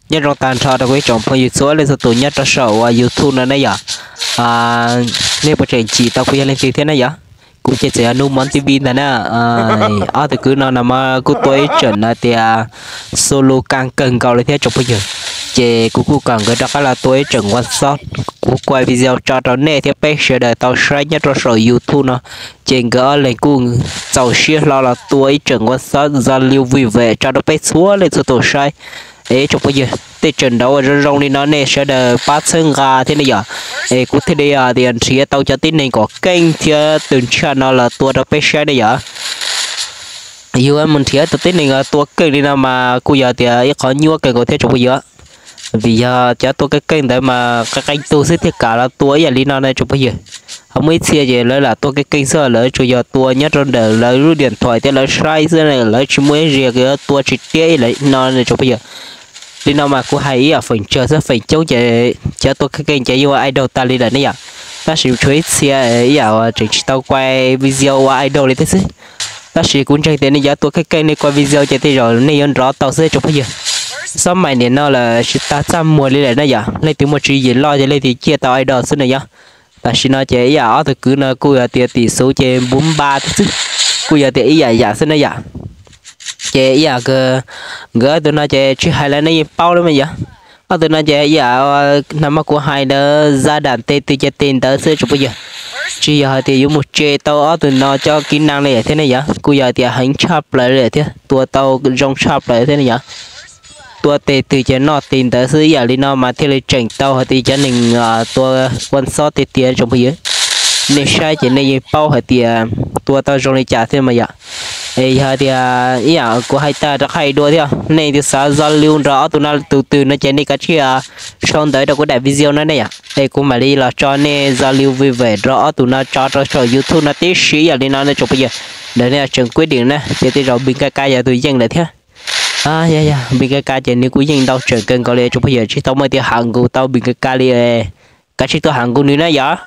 Nyob zoo tag nrho rau kuv ib tsoom phooj ywg txhua leej txhua tus nyob rau saum uas YouTube no ne yom. Nej puas tseem cim tau kuv yog leej twg thiab ne yom? Kuv ces txawm yog Noob Mob T V ntag na. Ob tug kwv no no mas kuj tua ib tseem no tias xu lu kab kawg nkaus li thiab tsoom phooj ywg. Ces kuv kuj kom nkawd rov qab los tua ib tseem nkuaj xob, kuv kuaj video tso rau nej thiab peb sawv daws tau saib nyob rau saum YouTube no. Ces nkawd ob leeg kuj txaus siab hlo los tua ib tseem nkuaj xob Zalo Vive tso rau peb txhua leej txhua tus saib. Es tsoom phooj ywg, tej tseem nraud uas zoo zoo li no nej sawv daws pab txhawb nqa thiab ne yom. Es kuv thiaj li tias nrhiav tau cov tib neeg kom keej thiab tus ntshiab no los tua rau peb saib ne yom. Yus mus nrhiav tus tib neeg tua keej li no mas kuj yog tias ib qhov nyuaj kawg nkaus thiab tsoom phooj ywg. Vim yog cov tua keej keej ntawd mas qee qee tug xwb thiaj kam los tua ib yam li no na tsoom phooj ywg. Ho muaj ib txhia ces lawv lam tua keej keej xwb, lawv tsuas yog tua nyob rau ntawm lawv lub điện thoại thiab lawv saib xwb, lawv tsis muaj ib zia tua tsis tiab ib yam li no na tsoom phooj ywg. Li no mas kuv hais ib yam feem tsawg xwb, feem coob ces cov tua keej keej ces yeej ua idol tag li lawm ne yom. Tab sis tshuav ib txhia ib yam uas tseem tsis tau kuaj video ua idol li thiab xwb. Tab sis kuv ntseeg tias nej cov tua keej keej nej kuaj video ces tej zaum nej yuav nrov tau xwb tsoom phooj ywg. Xob mais niam no lawm tsis tag txaj muag li lawm na yom, leej twg muaj tswv yim loj ces leej twg ciaj tau idol xwb na yom. Tam sim no ces ib yam ob tug kwv no kuj yog tias tim xuv ces npuv npa thiab xwb, kuj yog tias ib yam yam xwb na yom. Ces ib yam nkawd ob tug no ces tsis hais lawm nej yeej paub lawm mas yom. Ob tug no ces ib yam nag hmo kuv hais ntawd, za dam tes twg ces tes ntawd xwb tsoom phooj ywg. Tsis yog hais tias yuav mus tseg tau ob tug no cov kỹ năng li thiab ne yom, kuj yog tias heev tshaj plaws li thiab tua tau zoo tshaj plaws thiab ne yom. Tua tes twg ces noj tes ntawd xwb, ib yam li no mas thiaj li tseem tau hais tias cov neeg tua nkuaj xob tiag tiag tsoom phooj ywg. Nej saib ces nej yeej paub hais tias tua tau zoo li cas thiab mas yom. Es yog tias ib yam kuv hais tag rov qab hais dua thiab, nej twg xav Zalo nrog ob tug no tus twg no ces nej kav tsij sau ntawv rau kuv daim video no ne yom. Es kuv mam li los tso nej Zalo Vive nrog ob tug no tso rau saum YouTube no tib si ib yam li no ne tsoom phooj ywg. Ntawm nej tseem quyết định na, ces tej zaum Npis Ka Ka yog tus yeej lawm thiab. Yog yog Npis Ka Ka ces nws kuj yeej ntau tseem kawg nkaus li tsoom phooj ywg, tsis tau muaj tias ham nkus tau Npis Ka Ka li. Kav tsij tuaj ham nkus nws na yom.